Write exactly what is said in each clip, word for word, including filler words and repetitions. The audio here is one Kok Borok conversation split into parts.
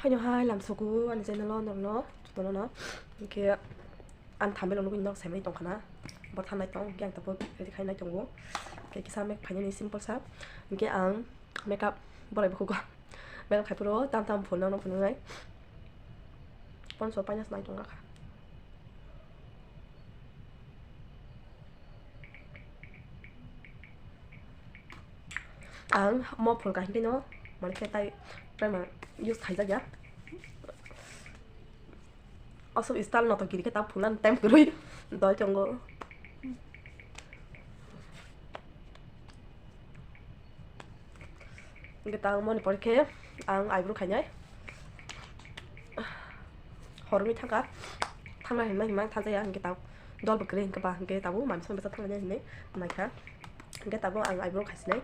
Phaino hai lamsogo ani channel o norokno jotono no. Hinkhe ang thumbnail o nugwi norok saimani tongkha na. Bo thanai tong, hinkhe ang tabuk ready khai nai tongo. Hinkhe kisa mek phainani simple sa. Hinkhe ang makeup bolai bukugo. Makeup khai phuru tam tam phunukno phunuknai. Ponso paina se nai tongkha. Ang mo phulka hinkhe no, mane khe tai primer use khaijak ya. Aswk style no to kiri khe ta phulna time kwrwi doi tongo. Hinkhe ta moni pore khe ang eyebrow khainai. Horwi thangkha. Thangna hinma hinma thajaya hinkhe ta dol bo kwrwi hinkhe ba hinkhe tabuk mamsa mamsa thangna hinwi naikha. Hinkhe tabuk ang eyebrow khaisinai.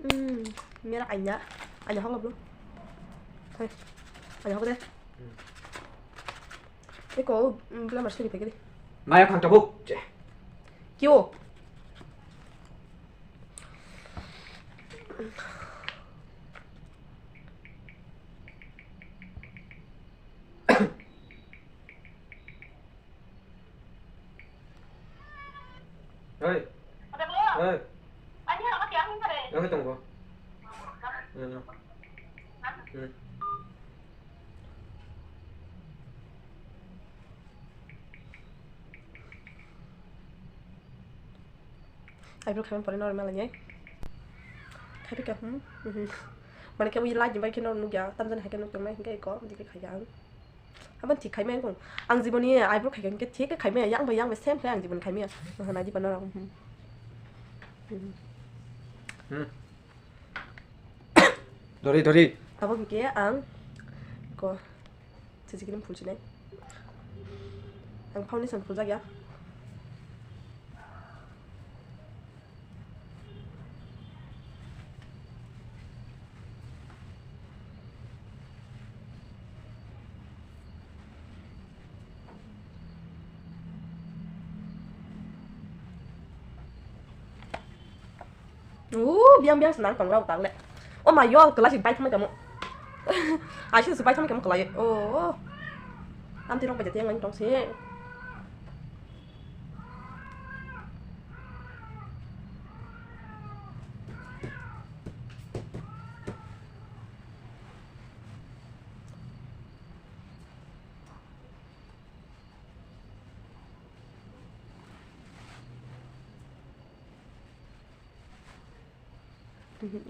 Hmm, mera anya. Anya hoklo bro. Hai. Anya hokde. Eko, mm, bla masuk di pegiri. Maya khang tabuk. Kyo. Oi. Oi. Oi tongo. Hmm. Eyebrow khaimani pore norok malai nai. Khaipikha, hmm? Mhm. Mane khe ui light ni bai khe norok nukya, tamjani hai khe nuk tongnai, hinkhe eko, dikhe khaikha ang. Aboni thik khaimai wngkha. Ang jiboni eyebrow khaikha hinkhe thik khe khaimai, yang bai yang bai same khe ang jiboni khaimai. Aha, nai diba norok, hmm. Mhm. Hmm. Dori, dori. Tabuk hinkhe ang ko. Sisi kirim phulsinai. Ang foundation phuljak ya. Ooh, biang biang se nang tong rok tang le. O ma yo, kelai si bai thangmai tamo. Ai si bai thangmai tamo kelai. Oh. Am ti rok bai jati yang tong si.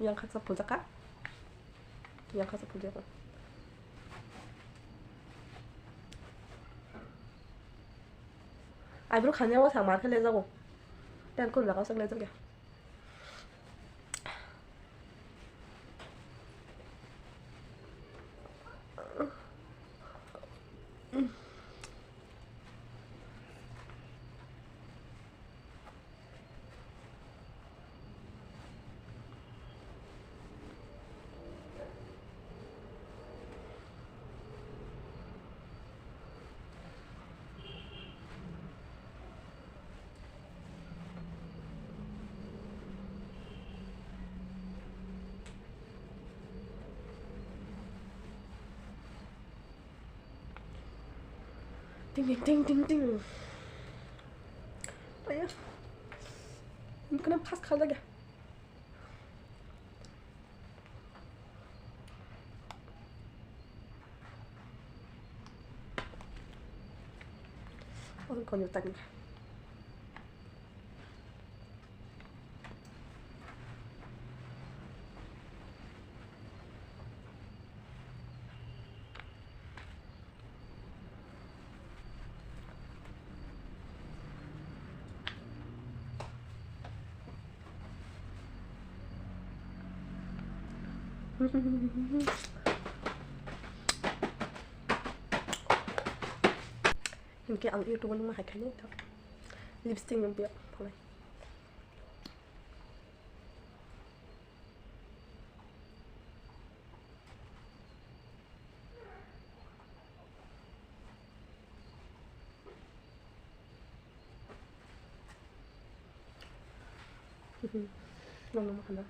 Yang khaksa phuljak kha. Yang khaksa phuljak kha. Eyebrow khanya o sang mar khe lejago. Ten kun jaga sak lejak ya. Ting ting ting ting ting. Aya. Mukna pas khala ga. Oi, konyo tagna. Hinkhe ang YouTube-o nungma hai khainai to. Lipstick nung biya phalai. Nung nung ma khana.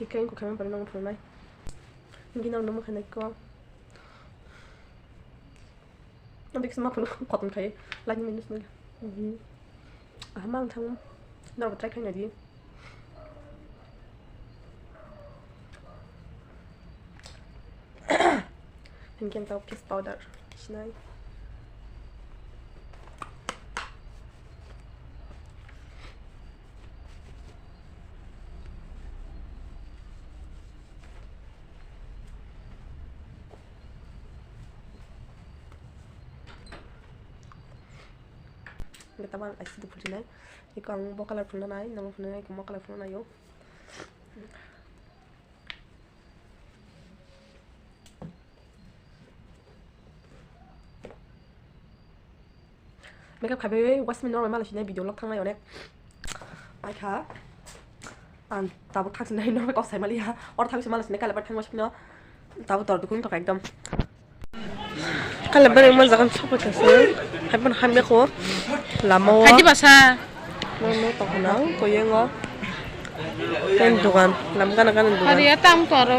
Khe ko khaima pore nang phunai. Ngi nang nang khanai ko. Nang biksa ma phunu koton khai. Lagi minus nang. Mhm. Aha mang thang. Nang try khai nadi. Hinkhe ang tabuk kiss powder sinai. Hinkhe tabuk ang aisi de phunai. Eko ang bo colour phunanai, nang phunanai, eko mo colour phunanai o. Makeup khaibai wasmi normal mala sinai video log thangnai onek. Paikha. Ang tabuk thang sinai normal kok sai maliya. Or thang sinai mala sinai kala bar thang wasmi no. Tabuk tor dukung tok ekdom. Kala bar mo jagan sopo thase. Hai pon hamya ko. Lama o. Hai di basa. Nang no tong khna koyeng o. Kan dugan, lam gana gana dugan. Hari ya tam toro.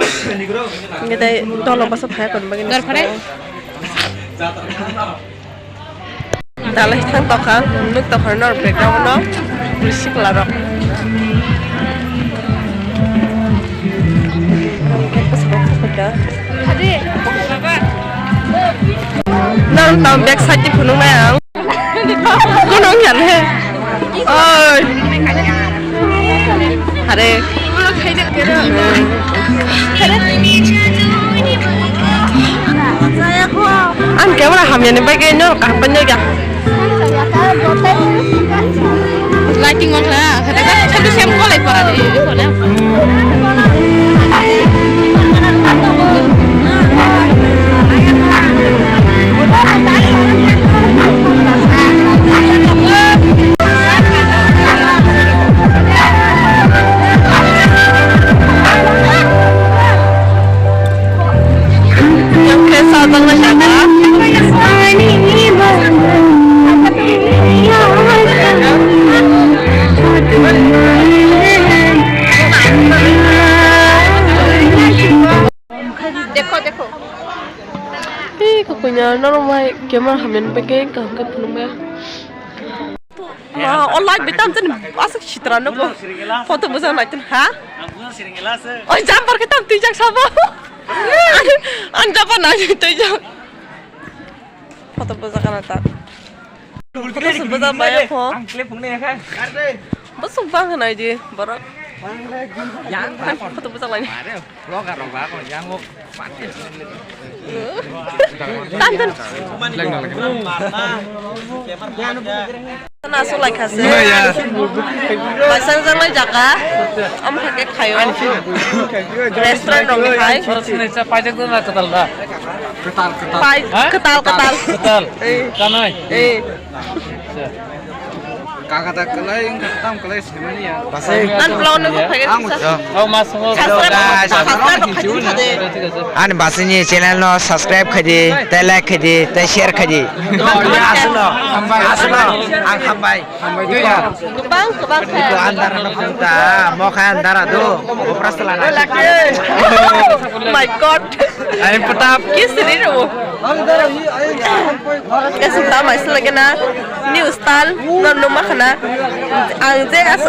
Nge dai dolo basa phai kon bagini. Dor phare. Dalai thang tokha, nuk tokha nor background no. Risi kala rok. Hari. Nang tam back side ti phunung nai ang. Kunung yan he. Oi. Hare. Ang camera hamya ni bagwi no kaham pai no ya. Lighting on la, kata kata satu sem kolai para de, kolai. Dekho, dekho. Ei, kukunya, norok mai camera hamya ni bagwi kaham khe phunukmaya. Ma, o light bai tam chani aswk sitra nugo. Photo bwsa nai tun ha? Oi, jumper khe tam twijak sabo. Ang jumper nai twijak. Photo bwsa kana ta. Photo se bwsa bai pho. Ang clip phungnai kha. Bwswk bang nai di borok. Ang photo bwsa lai. Vlogger rok ba ko yang o party. Tan tan. Na so lai kha se. Baisang jang lai jaga. Am ha ke khayo. Restaurant rok khai. Oro sinai cha pajak do na katal da. Katal katal. Pai katal katal. Katal. Eh. Kanai. Eh. Kaka ta kalai, wngkha tam kalai, semani ya. Basai. Ang vlog no kok phai. Ang kisa. Oh, mas mo. Subscribe, guys, subscribe khaidi. Ani basini channel no subscribe khaidi, tei like khaidi, tei share khaidi. Aswkno, aswkno, ang hambai. Hambai. Kwbang, kwbang kha. Itu andar no phunta, mokha andar ado, opras lana. My God. Ani putap. Kisri ro. Kaisa ta mai sala gena new style no numa khana. Ang je as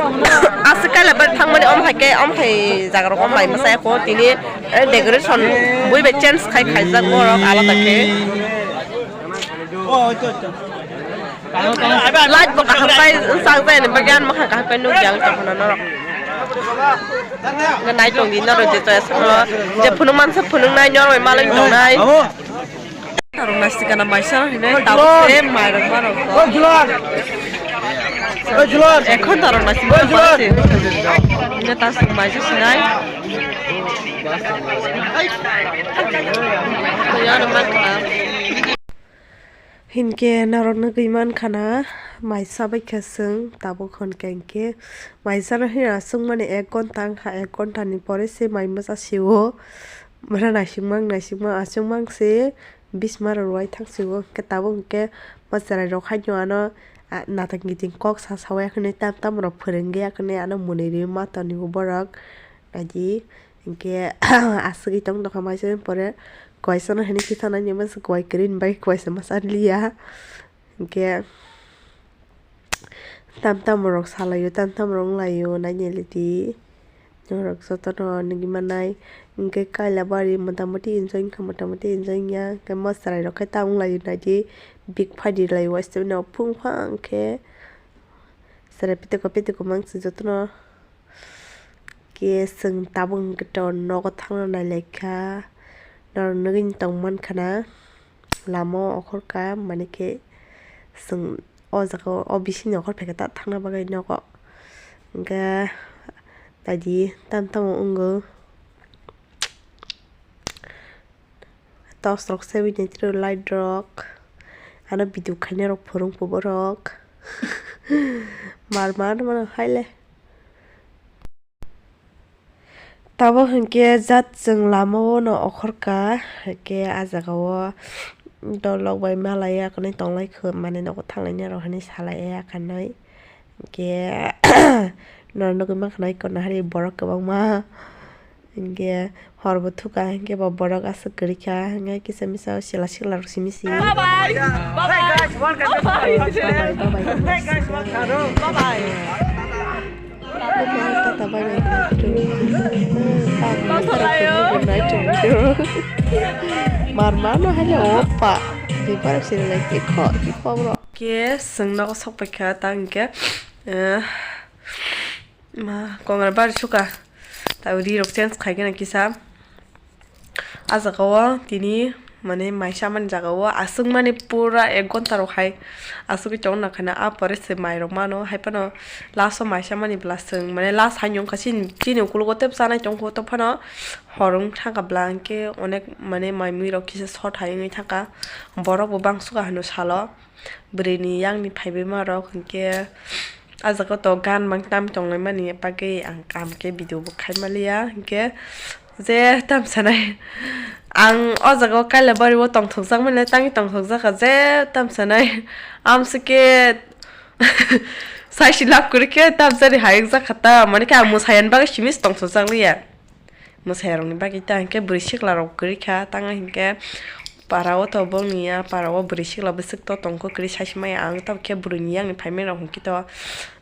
as kala bar thangmani om hai ke om hai jaga rok om mai masa ko tini, eh, decoration bui be change khai khai jak borok alada khe. Light bo kaham pai chang jai ni bagyan mokha kaham pai nuk yang ta khana norok. Nai tong di norok je chaya sokno je phunuk mansa phunuk nai norok malai tong nai. Tarong nasi kana maisa hine tabuk se mairok marok. Oi, Julan. Oi, Julan. Ekhon tarong nasi kana maisa. Ine tasuk maisa sinai. Hinkhe norok nugwi mankha na maisa baikha chwng tabuk hwn khe hinkhe maisa no hwnwi aswk mani ek ghonta wngkha, ek ghonta ni pore se mai mwsa sio. Mara naisingma naisingma aswk mang se bisma rok rwai thang sio, hwnkhe tabuk hwnkhe ma chwrai rok haino ano nathang kiting kok sa sawi ya khwni tam tam rok phwrwngwi ya khwni ano mwnwi rwi ma toni borok. Adi, hingke aswgwi tong tongkha maisa pore, kuaisa no hini kisa nani mas kuai kwrwi ni bai kuaisa masa liya. Hingke tam tam rok salaio, tam tam rok wnglaio, nainai lidi. Norok jotono nugwi mannai, hingke kailabari motamuti enjoy wngkha, motamuti enjoy wngya, hingke mo chwrai rok khe ta wnglaio naidi, big party lai waistwi no phung phang khe chwrai pitiko pitiko mangsi jotono. Khe chwng tabuk hwnkhe to nogo thangna nailaikha, norok nugwi tongmankha na lama o okhorka, mani khe chwng o jaga o, o bisingni okhor phaikhe ta thangna bagwi nogo. Hwnkhe taidi tamo tamo wngwi. Torch rok sebwi naitiro, light rok, ano video khainai rok phwrwng pho borok. Mar mar mano haile. Tabuk hinkhe jat chwng lama o no okhorka, hinkhe ah jaga o dolok bai malaiya kwrwi tonglai kho, mane nogo thanglainai rok hinwi salaiya kanwi. Hinkhe norok nugwi mankha na eko nahari borok kwbangma. Hinkhe hor bo thukha, hinkhe bo borok aswk kwrwi kha, hinkhe kisa misa sila sikla rok simi si. Bye bye. Bye bye. Bye bye. Bye bye. Bye bye. Tata bye bye. Good night to you. Mar mar no haile opa. Di parok sini lai tikho, tikho bro. Ke sengno sok paikha tang ke. Eh, ma kongra bar suka. Ta ri rok change khai gana kisa. Ah jaga o tini mane mai samani jaga o aswk mani pura ek ghonta rok hai aswk tong na khana, ah pore se mai rok mano hai phano last o mai samani bwla chwng mane last hai nung kha chini, chini ukulogo tei chanai tong kho, to phano hor wng thangkha bwla hinkhe onek mane mai mui rok kisa short hai wngwi thangkha, borok bo bangsuka hino salo. Bwrwini yakni phaibaima rok hinkhe ah jaga to gan mang tam tonglaimani bagwi ang kaham khe video bo khai manliya hinkhe je tam sanai ang o jaga o Kailabari o tongthokjak mani tangwi tongthokjak kha je tam sanai amsike saisi lab kwrwi khe tam jani hayung jak kha ta mani khe ang mwsai ani bagwi simi se tongthokjak liya. Mwsai rokni bagwi ta hinkhe bwrwi sikla rok kwrwi kha, tang hinkhe para o to bongni ya, para o bwrwi sikla bwswk to tongkho kwrwi saisi maya, ang tabuk khe bwrwini yakni phaimani rok hinkhe to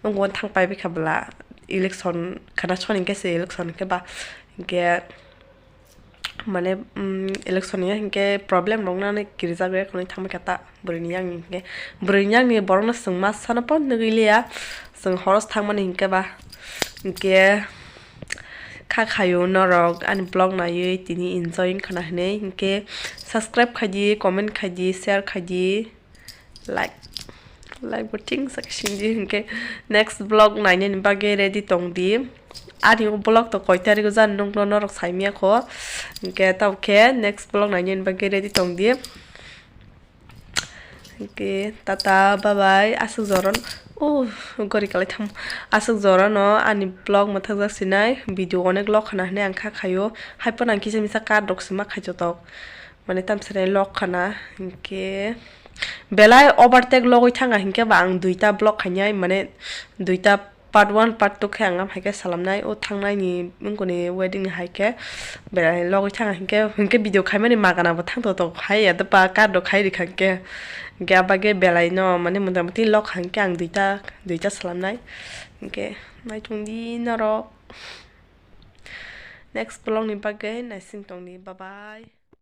nokgo thang paibai kha bwla election khana soni hinkhe se election hinkhe ba hinkhe mane election ya hinkhe problem rok nani kirijak rek hinwi thangbai kha ta. Bwrwini yakni hinkhe, bwrwini yakni borokno chwng ma sana pon nugwi liya, chwng horos thangmani hinkhe ba, hinkhe kha khayo norok ani vlog naiwi tini enjoy wngkha na hinwi, hinkhe subscribe khaidi, comment khaidi, share khaidi, like, like bo ting sak singdi, hinkhe next vlog nainani bagwi ready tongdi. Ani o vlog to koi tarik o jani nukno norok saimya kho, hinkhe tabuk khe next vlog nainani bagwi ready tongdi. Hinkhe tata bye bye, aswk jora no, oh, gori kalai thang, aswk jora no ani vlog mwthakjak sinai, video onek log khana hinwi ang kha khaio, hai phano ang kisa misa cut rok se ma khai jotok, mane tamsa lock khana, hinkhe belai overtake logwi thanga hinkhe ba ang duita vlog khainai, mane duita part one, part two khe ang am hai khe salamnai, o thangnai ni wngkoni wedding ni hai khe belai logwi thanga hinkhe, hinkhe video khaimani magana bo thang to to hai ya, dopa cut rok khai rikha hinkhe, hinkhe abagwi belai no mane mota moti log kha hinkhe ang duita, duita salamnai, hinkhe naichungdi norok next vlog ni bagwi naising tongdi, bye bye.